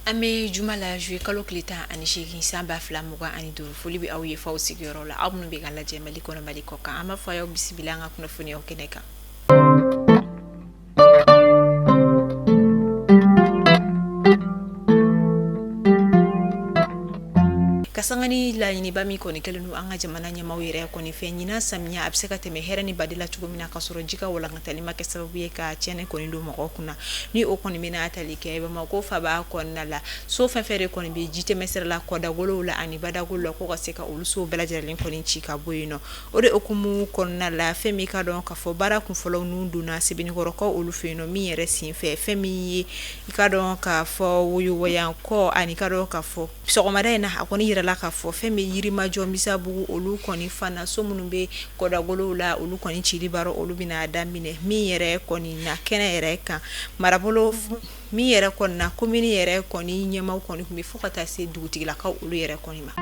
An bɛ juma la juillet kalo tile 18 san 2025. Foli bɛ aw ye f'aw sigiyɔrɔ la, aw minnu bɛ k'an lajɛ Mali kɔnɔ, Mali kɔ kan. An b'a fɔ aw bisimila an ka kunnafoniyaw kɛnɛ kan. Ka sanga ni laɲiniba min kɔni kɛlen don an ka jamana ɲɛmaaw yɛrɛ kɔni fɛ, ɲinan samiya a bɛ se ka tɛmɛ hɛrɛ ni badi la cogo min na, ka sɔrɔ ji ka walankatali ma kɛ sababu ye ka tiɲɛni kɔni don mɔgɔw kunna. Ni o kɔni bɛna tali kɛ Bamakɔ faaba kɔnɔna la, so fɛn fɛn de kɔni bɛ ji tɛmɛ sira la, kɔdagolow la ani badagolo la, ko ka se ka olu so bɛɛ lajɛlen kɔni ci ka bɔ yen nɔ. O de hukumu kɔnɔna la, fɛn min ka dɔn k'a fɔ baara kunfɔlɔw ninnu donna Sebenikɔrɔkaw olu fɛ yen nɔ, min yɛrɛ senfɛ fɛn min ye i ka dɔn k'a fɔ woyowayankɔ ani ka dɔn k'a fɔ sɔgɔmada in na, a kɔni yirala k'a fɔ fɛn min Yirimajɔ, Misabugu, olu kɔni fana so minnu bɛ kɔdagolow la, olu kɔni cili baara olu bɛna daminɛ min yɛrɛ kɔni na kɛnɛ yɛrɛ kan marabolo min yɛrɛ kɔni na, komini yɛrɛ kɔni ɲɛmaaw kɔni tun bɛ fo ka taa se dugutigilakaw olu yɛrɛ kɔni ma.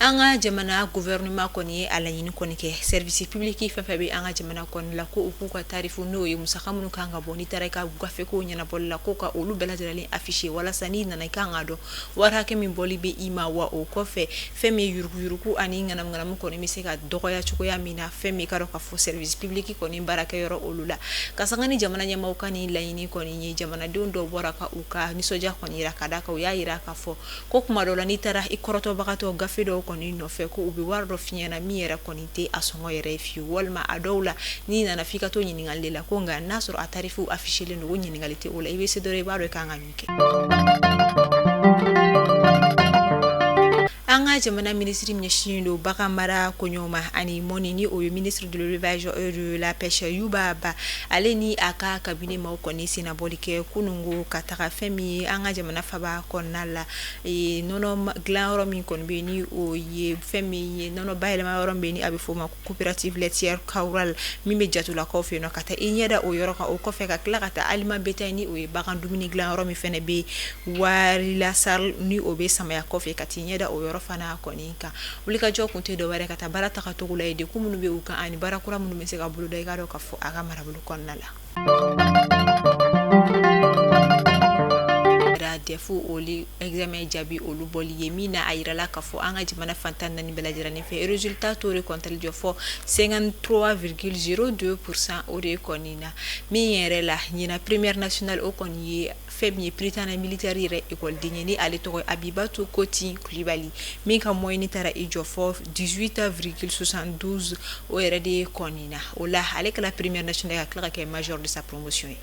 An ka jamana gouvernement kɔni ye a laɲini kɔni kɛ service public fɛn fɛn bɛ an ka jamana kɔni la, ko u k'u ka tarifu, n'o ye musaka minnu kan ka bɔ n'i taara i ka gafe ko ɲɛnabɔli la, ko ka olu bɛɛ lajɛlen afficher walasa n'i nana i kan k'a dɔn wari hakɛ min bɔli bɛ i ma. Wa o kɔfɛ, fɛn min yuruguyurugu ani ŋanamuŋanamu kɔni bɛ se ka dɔgɔya cogoya min na, fɛn min ka dɔn k'a fɔ service public kɔni baarakɛyɔrɔ olu la. Ka sanga ni jamana ɲɛmaaw ka nin laɲini kɔni ye, jamanadenw dɔw bɔra ka u ka nisɔndiya kɔni yira, ka d'a kan u y'a yira k'a fɔ ko kuma dɔw la n'i taara i kɔrɔtɔbagatɔ gafe dɔw kɔni nɔfɛ, ko u bɛ wari dɔ f'i ɲɛna min yɛrɛ kɔni tɛ a sɔngɔ yɛrɛ ye fiyewu, walima a dɔw la n'i nana f'i ka to ɲininkali de la, ko nka n'a sɔrɔ a tarifu affichelen don, ko ɲininkali tɛ o la, i bɛ se dɔrɔn i b'a dɔn i kan ka min kɛ. An ka jamana minisiri min ɲɛsinnen don bagan mara koɲɛw ma ani mɔni, ni o ye ministre de l'élevage et de la pêche Yuba Ba, ale ni a ka cabinet maaw kɔni sennabɔli kɛ kunungo ka taga fɛn min ye an ka jamana faaba kɔnɔna la, nɔnɔ dilanyɔrɔ min kɔni bɛ yen, ni o ye fɛn min ye nɔnɔ bayɛlɛma yɔrɔ min bɛ yen, ni a bɛ f'o ma coopérative laitière Kawral min bɛ Jatolakaw fɛ yen nɔ, ka taa i ɲɛda o yɔrɔ kan. O kɔfɛ ka tila ka taa Aliment Bétail, ni o ye bagan dumuni dilan yɔrɔ min fana bɛ Warila SARL, ni o bɛ Samaya kɔfɛ, ka t'i ɲɛda o yɔrɔ fana kɔni kan. Wulikajɔ kun tɛ dɔwɛrɛ ka taa baara tagacogo la ye, degun minnu bɛ u kan ani baara kura minnu bɛ se ka boloda i ka dɔn k'a fɔ a ka marabolo kɔnɔna la. DEF olu examen jaabi olu bɔli ye min na, a yirala k'a fɔ an ka jamana fan 14 bɛɛ lajɛlen fɛ, résultat taux de kɔni taara jɔ fɔ 53,02% o de kɔni na. Min yɛrɛ la ɲinan première nationale, o kɔni ye fɛn min ye Prytanée militaire yɛrɛ ekɔliden ye, ni ale tɔgɔ ye Abibatu Koti Kulibali, min ka moyenne taara i jɔ fɔ 18,72 o yɛrɛ de kɔni na. O la ale kɛra première nationale ka tila ka kɛ major de sa promotion ye.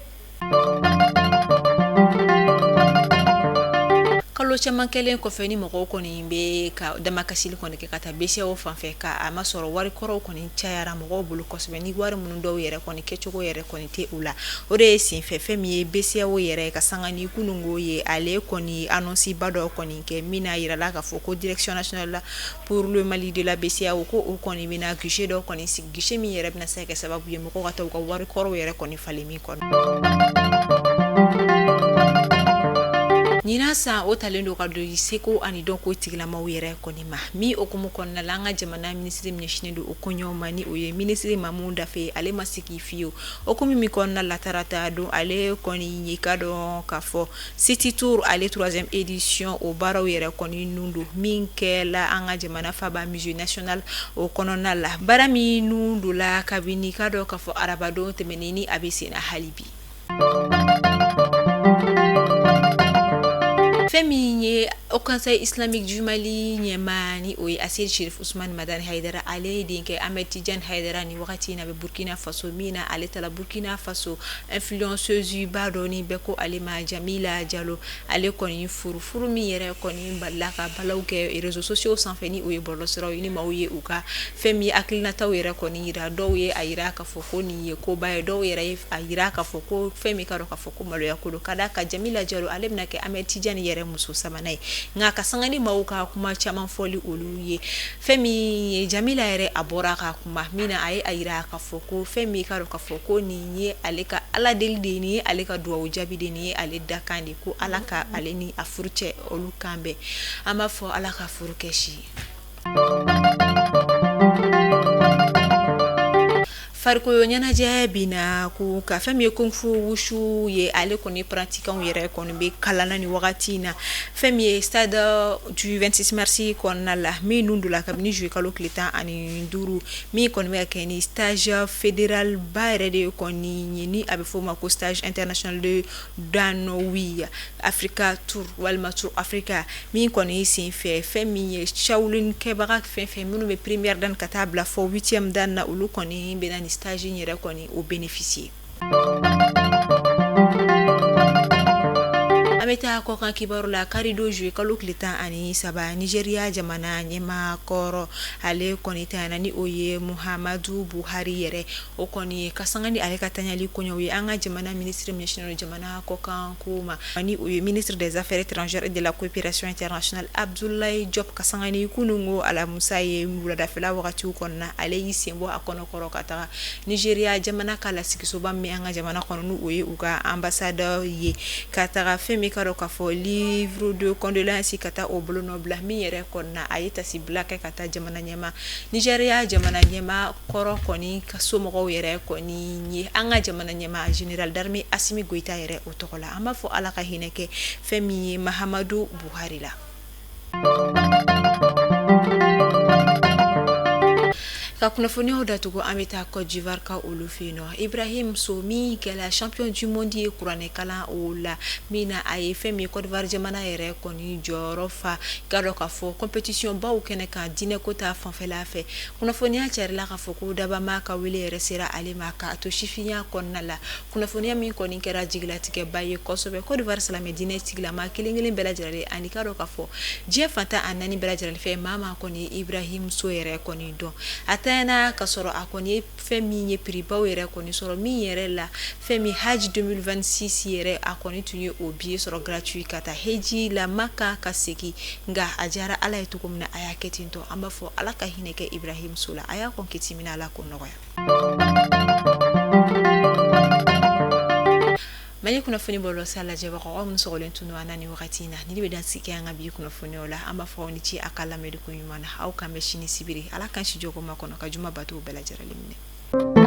Kalo caman kɛlen kɔfɛ ni mɔgɔw kɔni bɛ ka damakasili kɔni kɛ ka taa BCEAO fan fɛ, ka a masɔrɔ wari kɔrɔw kɔni cayara mɔgɔw bolo kosɛbɛ, ni wari minnu dɔw yɛrɛ kɔni kɛcogo yɛrɛ kɔni tɛ u la. O de ye senfɛ fɛn min ye BCEAO yɛrɛ ka sanga ni kunungo ye, ale kɔni annonce ba dɔ kɔni kɛ min n'a yirala k'a fɔ ko direction nationale pour le Mali de la BCEAO, ko o kɔni bɛna guichet dɔ kɔni sigi, guichet min yɛrɛ bɛna se ka kɛ sababu ye mɔgɔw ka taa u ka wari kɔrɔw yɛrɛ kɔni falen min kɔnɔ. Ɲinan san o talen don ka don seko ani dɔnko tigilamaw yɛrɛ kɔni ma, min hukumu kɔnɔna la an ka jamana minisiri min ɲɛsinnen don o koɲɛw ma, ni o ye minisiri Mamu Dafe, ale ma sigi fiyewu. Hukumu min kɔnɔna la tarata don, ale kɔni ye ka dɔn k'a fɔ City Tour ale troisième édition o baaraw yɛrɛ kɔni nun don min kɛla an ka jamana faaba musée national o kɔnɔna la, baara min nun donla kabini ka dɔn k'a fɔ arabadon tɛmɛnen, ni a bɛ senna hali bi. Fɛn min ye Haut Conseil islamique du Mali ɲɛmaa, ni o ye Aseyidi Cherif Ousmane Madani Hayidara, ale denkɛ Ahmed Tidiane Hayidara, ni wagati in na bɛ Burkina Faso, min na ale taara Burkina Faso influenceuse ba dɔ ni bɛɛ ko ale ma Jamila Jalo, ale kɔni furu, furu min yɛrɛ kɔni balila ka balaw kɛ réseaux sociaux sanfɛ, ni o ye bɔlɔlɔsiraw ye, ni maaw ye u ka fɛn min hakilinataw yɛrɛ kɔni yira. Dɔw ye a yira k'a fɔ ko nin ye koba ye, dɔw yɛrɛ ye a yira k'a fɔ ko fɛn min ka dɔn k'a fɔ ko maloya ko don, ka d'a kan Jamila Jalo ale bɛna kɛ Ahmed Tidiane yɛrɛ muso sabanan ye. Nka ka sanga ni maaw ka kuma caman fɔli olu ye, fɛn min ye Jamila yɛrɛ a bɔra ka kuma min na, a ye a yira k'a fɔ ko fɛn min ka dɔn k'a fɔ ko nin ye ale ka Ala deli de ye, nin ye ale ka dugawu jaabi de ye, nin ye ale dakan de ye, ko Ala ka ale ni a furu cɛ olu kan bɛn. An b'a fɔ Ala ka furu kɛ si ye. Farikolo ɲɛnajɛ bina ko ka fɛn min ye kung fu wushu ye, ale kɔni pratiquants yɛrɛ kɔni bɛ kalan na ni wagati in na, fɛn min ye stade du 26 mars kɔnɔna la, min nun donna kabini juillet kalo tile 15, min kɔni bɛ ka kɛ ni stage fédéral ba yɛrɛ de kɔni ye, ni a bɛ f'o ma ko stage international de Dan Hui Africa Tour walima Tour Africa, min kɔni senfɛ fɛn min ye Shaolin kɛbaga fɛn fɛn minnu bɛ première dan ka taa bila fɔ huitième dan na, olu kɔni bɛna ni stage in yɛrɛ kɔni o bénéficier. An bɛ taa kɔkan kibaru la. Karidon juillet kalo tile 13, Nigeria jamana ɲɛmaa kɔrɔ, ale kɔni tanyana, ni o ye Muhammadu Buhari yɛrɛ, o kɔni ye ka sanga ni ale ka tanyali koɲɛw ye. An ka jamana minisiri min ɲɛsinnen don jamana kɔkan ko ma, ni o ye ministre des affaires étrangères et de la coopération internationale, Abdoulaye Diop, ka sanga ni kununko alamusa ye wuladafɛla wagatiw kɔnɔna, ale y'i sen bɔ a kɔnɔkɔrɔ ka taga Nigeria jamana ka lasigisoba min an ka jamana kɔnɔ, n'o o ye u ka ambassade ye, ka taga fɛn min ka dɔn k'a fɔ livre de condoléances, ka taa o bolonɔ bila, min yɛrɛ kɔnɔna a ye tasibila kɛ ka taa jamana ɲɛmaa, Nigeria jamana ɲɛmaa kɔrɔ kɔni ka somɔgɔw yɛrɛ kɔni ye, an ka jamana ɲɛmaa général d'armée Assimi Goïta yɛrɛ o tɔgɔ la. An b'a fɔ Ala ka hinɛ kɛ fɛn min ye Mahamadu Buhari la. Ka kunnafoniyaw datugu, an bɛ taa Côte d'Ivoire ka olu fɛ yen nɔ. Ibrahim So min kɛla champion du monde ye kuranɛ kalan o la, min na a ye fɛn min ye Côte d'Ivoire jamana yɛrɛ kɔni jɔyɔrɔ fa, k'a dɔn k'a fɔ compétition baw kɛnɛ kan diinɛko ta fanfɛla fɛ. Kunnafoniya carila k'a fɔ ko dabama ka wele yɛrɛ sera ale ma k'a to sifinya kɔnɔna la. Kunnafoniya min kɔni kɛra jigilatigɛba ye kosɛbɛ Côte d'Ivoire silamɛ diinɛ tigilama kelen kelen bɛɛ lajɛlen, ani k'a dɔn k'a fɔ diɲɛ fan 14 bɛɛ lajɛlen fɛ, maa maa kɔni Ibrahim So yɛrɛ kɔni dɔn. A tanyana ka sɔrɔ a kɔni ye fɛn min ye prix baw yɛrɛ kɔni sɔrɔ, min yɛrɛ la fɛn min Hajj 2026 yɛrɛ, a kɔni tun ye o billet sɔrɔ gratuit ka taa heji la Maka ka segin. Nka a diyara Ala ye cogo min na, a y'a kɛ ten tɔ. An b'a fɔ Ala ka hinɛ kɛ Ibrahim So la, a y'a kɔn kiti min Ala k'o nɔgɔya. Mali kunnafoni bɔlɔlɔsira lajɛbagaw, aw minnu sɔgɔlen tun don an na nin wagati in na, nin de bɛ dan sigi an ka bi kunnafoniyaw la. An b'a fɔ aw ni ce a ka lamɛnni ko ɲuman na. Aw k'an bɛn sini sibiri. Ala k'an si jɔ ko makɔnɔ ka juma batow bɛɛ lajɛlen minɛ.